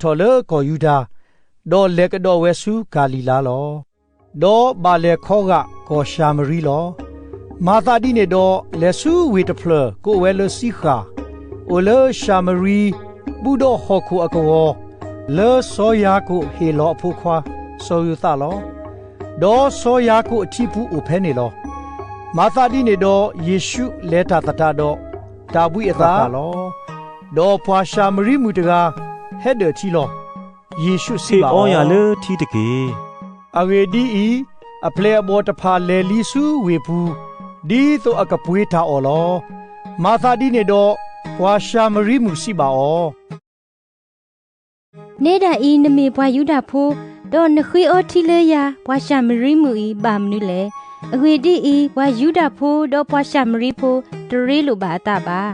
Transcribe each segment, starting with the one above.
ဒီးလဲၤထီၣ်လၢကီၢ်ယူဒၤ, ဒီးလဲၤကဒီးဝဲဆူကၤလံၤလါလီၤ. ဒီးဘၣ်လဲၤခီဂာ်ကီၢ်ၡၤမရံလီၤ. မၤသးဒ်န့ၣ်ဒီး လဲၤဆူဝ့ၢ်တဖျၢၣ် ကိးဝဲလၢစံဃၣ်, အိၣ်လၢၡၤမရံ ဘူၣ်ဒီးဟီၣ်ခိၣ်အကဝီၤ, လၢစီၤယၤကိာ်ဟ့ၣ်လီၤအဖိခွါ စီၤယိၤသးလီၤ. ဒီးစီၤယၤကိာ်အထံပူၤအိၣ်ဖဲန့ၣ်လီၤ. မၤသးဒ်န့ၣ်ဒီး ယ့ၣ်ရှူးလဲၤတၢ်သတးဒီး တၢ်ဘှံးအသးလီၤ. ဒီးပှၤၡၤမရံမုၣ်တဂၤ ဟဲဒၢၣ်ထံလီၤ. ယ့ၣ်ရှူးစံးဘၣ်အီၤ, ဟ့ၣ်အီယၤလၢထံတက့ၢ်. အဂ့ၢ်ဒ်အံၤ, အပျဲၢ်အဘီၣ်တဖၣ်လဲၤလံဆူဝ့ၢ်ပူၤ, ဒ်သိးအကပှ့ၤတၢ်အီၣ်လီၤ. မၤသးဒ်န့ၣ်ဒီး ပှၤၡၤမရံမုၣ်စံးဘၣ်အီၤ, နဲဒၣ်အံၤ နမ့ၢ်ပှၤယူဒၤဖိ, ဒီးနဃ့အီထံလၢယၤ ပှၤၡၤမရံမုၣ်အံၤ ဘၣ်မနုၤလဲၣ်. အဂ့ၢ်ဒ်အံၤ, ပှၤယူဒၤဖိ ဒီးပှၤၡၤမရံဖိ တရ့လိာ်ဘၣ်အသးဘၣ်.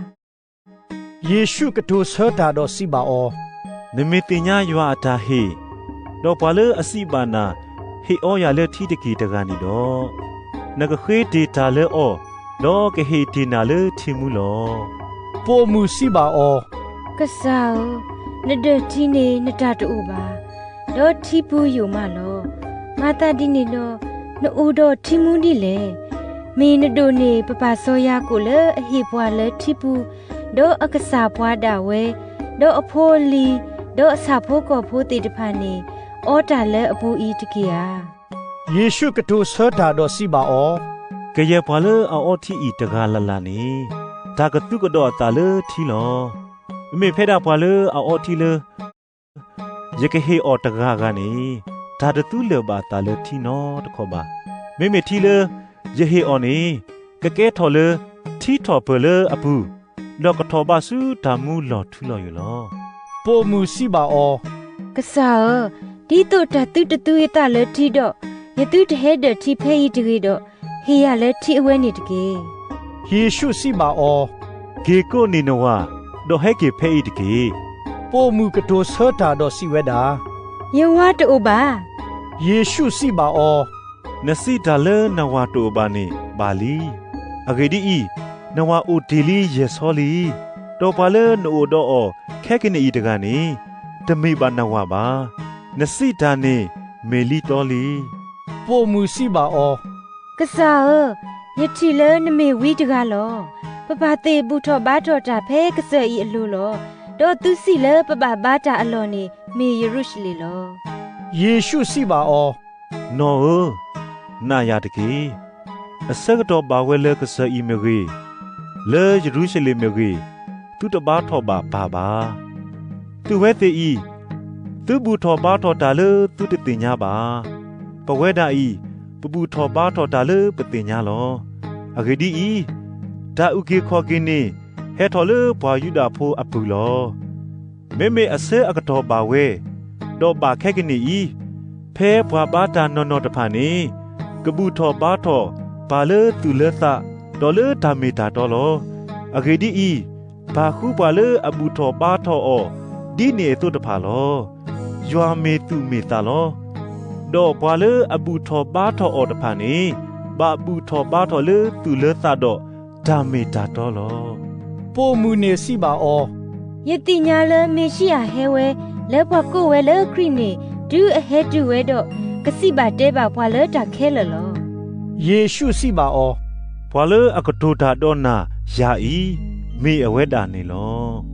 ယ့ၣ်ရှူးကတိၤဆၢတၢ်ဒီးစံးဘၣ်အီၤ, နမ့ၢ်သ့ၣ်ညါယွၤအတၢ်ဟ့ၣ်, ဒီးပှၤလၢအစံးဘၣ်နၤ ဟ့ၣ်အီယၤလၢထံတက့ၢ်တဂၤန့ၣ်ဒီး, နကဃ့တ့ၢ်တၢ်လၢအီၤ, ဒီးကဟ့ၣ်တ့ၢ်နၤလၢထံမူလီၤ. ပိာ်မုၣ်စံးဘၣ်အီၤ, ကစၢ်ဧၢ, နဒၢၣ်ထံန့ၣ် နတၢ်တအိၣ်ဘၣ်, ဒီးထံပူၤယိာ်မးလီၤ. မၤသးဒ်န့ၣ်ဒီး နအိၣ်ဒီးထံမူဒ်လဲၣ်. မ့ၢ်နဒိၣ်န့ၢ်ပပၢ်စီၤယၤကိာ်လၢအဟ့ၣ်ပှၤလၢထံပူၤ, ဒီးအကစၢ်ပှၤဒၣ်ဝဲ, ဒီးအဖိအလံၤ, ဒီးအဆၣ်ဖိကီၢ်ဖိသ့ၣ်တဖၣ်န့ၣ် အီတၢ်လၢအပူၤအံၤတက့ၢ်ဧါ. ယ့ၣ်ရှူးကတိၤဆၢတၢ်ဒီးစံးဘၣ်အီၤ, ကယဲၢ်ပှၤလၢအအီထံအံၤတဂၤလၢ်လၢ်န့ၣ်, တၢ်ကသူကဒီးအသးလၢထံလီၤ. မ့မ့ၢ်ဖဲဒၣ်ပှၤလၢအအီထံလၢ ယကဟ့ၣ်အီၤတဂၤဂၤန့ၣ်, တၢ်တသူလၢၤဘၣ်အသးလၢထံနီတခီၣ်ဘၣ်. မ့မ့ၢ်ထံလၢယဟ့ၣ်အီၤန့ၣ်, ကကဲထီၣ်လၢထံထီၣ်ပၢၢ်လၢအပူၤ, ဒီးကထီၣ်ဘးဆူတၢ်မူလီၢ်ထူလီၢ်ယိာ်လီၤ. ပိာ်မုၣ်စံးဘၣ်အီၤ, ကစၢ်ဧၢ, ဒ်သိးတၢ်သုတသူယသးလၢထံဒီး, ယသုတဟဲဒၢၣ်ထံဖဲအံၤတဂ့ၤဒီး, ဟ့ၣ်ယၤလၢထံအဝဲန့ၣ်တက့ၢ်. ယ့ၣ်ရှူးစံးဘၣ်အီၤ, က့ၤကိးန့ၢ်နဝၤ, ဒီးဟဲက့ၤဖဲအံၤတက့ၢ်. ပိာ်မုၣ်ကတိၤဆၢတၢ်ဒီးစံးဝဲဒၣ်, ယဝၤတအိၣ်ဘၣ်. ယ့ၣ်ရှူးစံးဘၣ်အီၤ, နစံးတၢ်လၢနဝၤတအိၣ်ဘၣ်န့ၣ်ဘၣ်လံ. အဂ့ၢ်ဒ်အံၤ, နဝၤအိၣ်တ့ၢ်လံယဲၢ်ဆီလံ, ဒီးပှၤလၢနအိၣ်ဒီးအီၤခဲကနံၣ်အံၤတဂၤန့ၣ်, တမ့ၢ်ဘၣ်နဝၤဘၣ်. နစံးတၢ်န့ၣ်မ့ၢ်လံတီလံ. ပိာ်မုၣ်စံးဘၣ်အီၤ, ကစၢ်ဧၢ, ယထံၣ်လၢနမ့ၢ်ဝံတဂၤလီၤ. ပပၢ်သ့ၣ်ဘူၣ်ထီၣ်ဘါထီၣ်တၢ်ဖဲကစၢၢ်အံၤအလိၤလီၤ. ဒီးသုစံးလၢပဘၣ်ဘါတၢ်အလီၢ်န့ၣ် မ့ၢ်ယရူၤၡလ့ၣ်လီၤ. ယ့ၣ်ရှူးစံးဘၣ်အီၤ, နီၢ်ဧၢ, နာ်ယၤတက့ၢ်. အဆၢကတီၢ်ဘၣ်ဝဲလၢကစၢၢ်အံၤမ့ၢ်ဂ့ၤ, လၢယရူၤၡလ့ၣ်မ့ၢ်ဂ့ၤ, သုတဘါထီၣ်ဘၣ်ပၢ်ဘၣ်. သုဝဲသ့ၣ်အံၤ, သုဘူၣ်ထီၣ်ဘါထီၣ်တၢ်လၢသုတသ့ၣ်ညါဘၣ်. ပဝဲဒၣ်အံၤ, ပဘူၣ်ထီၣ်ဘါထီၣ်တၢ်လၢပသ့ၣ်ညါလီၤ. အဂ့ၢ်ဒ်အံၤ, တၢ်အုၣ်က့ၤခီၣ်က့ၤန့ၣ် ဟဲထီၣ်လၢပှၤယူဒၤဖိအပူၤလီၤ. မ့မ့ၢ်အဆၢအကတီၢ်ဘၣ်ဝဲ, ဒီးဘၣ်ခဲကနံၣ်အံၤ, ဖဲပှၤဘါတၢ်နီၢ်နီၢ်တဖၣ်န့ၣ်, ကဘူၣ်ထီၣ်ဘါထီၣ်ပၢ်လၢသူၣ်လၢသး, ဒီးလၢတၢ်မ့ၢ်တၢ်တီလီၤ. အဂ့ၢ်ဒ်အံၤ, ပၢ်ဃုပှၤလၢအဘူၣ်ထီၣ်ဘါထီၣ်အီၤ ဒ်န့ၣ်အသိးတဖၣ်လီၤ. ယွၤမ့ၢ်သူၣ်မ့ၢ်သးလီၤ. ဒီးပှၤလၢအဘူၣ်ထီၣ်ဘါထီၣ်အီၤတဖၣ်န့ၣ်, ဘၣ်ဘူၣ်ထီၣ်ဘါထီၣ်လၢသူၣ်လၢသးဒီးတၢ်မ့ၢ်တၢ်တီလီၤ. ပိာ်မုၣ်န့ၣ်စံးဘၣ်အီၤ, ယသ့ၣ်ညါလၢမ့ၤၡံအၤဟဲဝဲ, လၢပှၤကိးဝဲလၢခရံာ်န့ၣ်, တုၤအဟဲတုၤဝဲဒီး, ကစံးဘၣ်တဲဘၣ်ပှၤလၢတၢ်ခဲလၢာ်လီၤ. ယ့ၣ်ရှူးစံးဘၣ်အီၤ, ပှၤလၢအကတိၤတၢ်ဒီးနၤယၤအံၤ, မ့ၢ်အဝဲဒၣ်န့ၣ်လီၤ.